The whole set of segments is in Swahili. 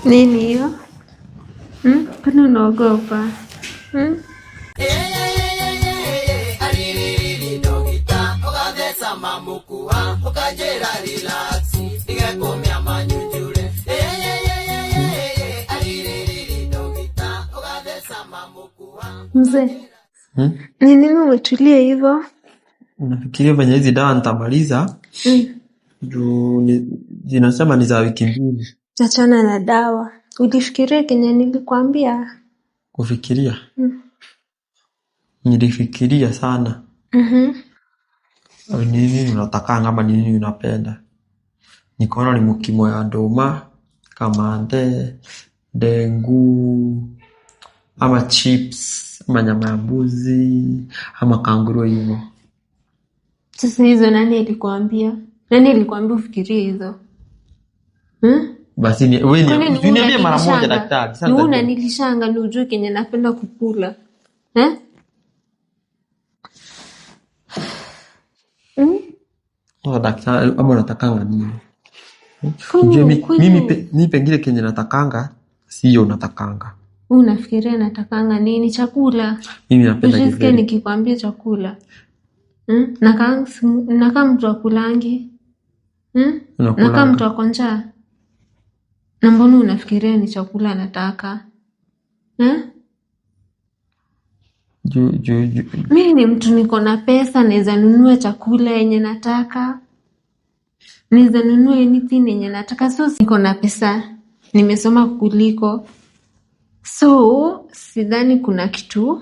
Nini hiyo? Hmm? Kwani unaogopa? Hmm? Mzee, Hmm? ni nini umetulia hivyo? Nafikiria venye hizi dawa nitamaliza juu zinasema ni za wiki 2. Achana na dawa. Ulifikiria kenye nilikwambia? Kufikiria? Nilifikiria sana. Ni nini unatakanga ama ni nini unapenda? Nikaona ni mukimo ya nduma, kamande, dengu, ama chips, ama nyama ya mbuzi, ama kanguruwe hivyo. Sasa hizo nani alikuambia? Nani alikuambia ufikirie hizo? Hmm? Basi ni, wewe Kwani ni, ni wewe uniambie mara moja unanilishanga? daktari. Sasa Ni wewe nitajua. unanilishanga ni ujue kenye napenda kukula. Eh? Hmm? Oh, daktari, ama unatakanga nini? Kwani Ujue kwani mi pengine kenye natakanga sio unatakanga. wewe unafikiria natakanga nini? Chakula. Mimi napenda Usisikie githeri. nikikwambia chakula. Hmm? Nakaa mtu akulangi. Hmm? Nakaa Unakulanga. mtu ako njaa. Na mbona unafikiria ni chakula nataka? Eh? Juu juu juu. Mimi ni mtu niko na pesa, naweza nunua chakula yenye nataka. Naweza nunua anything yenye nataka. So niko na pesa, nimesoma kuliko. So sidhani kuna kitu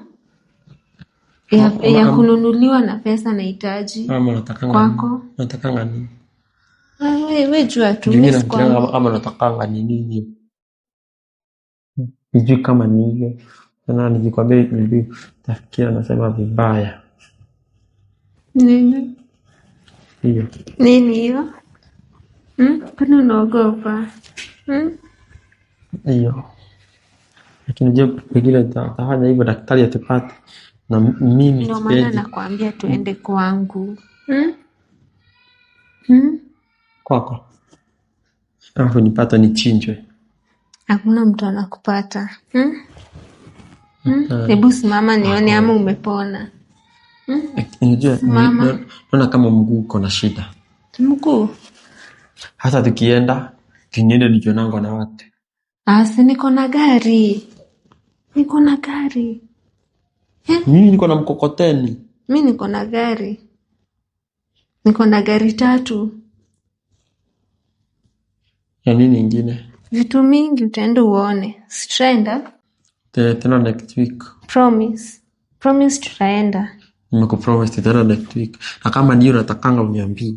ya kununuliwa na pesa nahitaji Ama unatakanga nini? kwako. Unatakanga nini? We jua tu, Juu mimi mi nafikirianga sikwambii. ama unatakanga ni nini? Sijui kama ni hiyo. Tena nikikwambia maybe utafikiria nasema vibaya. Nini? Hiyo. Nini hiyo? Hmm? Kwani unaogopa? Hmm? Hiyo. Lakini je, pengine tafanya hivyo daktari atupate na mimi Ndio maana sipendi nakwambia tuende kwangu. Hmm? Hmm? kwako. Alafu nipate nichinjwe. Hakuna mtu anakupata. Hmm? Hmm? Daktari. Hebu simama nione ama umepona. Hmm? Unajua Simama. naona kama mguu uko na shida. Mguu. Hata tukienda tuniende nikionangwa na watu. Asi, niko na gari. Niko na gari. Eh? Mimi niko na mkokoteni. Mi niko na gari. Niko na gari 3. Ya nini ingine? Vitu mingi utaenda uone. Si tutaenda? Tena next week. Promise. Promise tutaenda. Nimekupromise tena next week. Na kama niyo natakanga uniambie.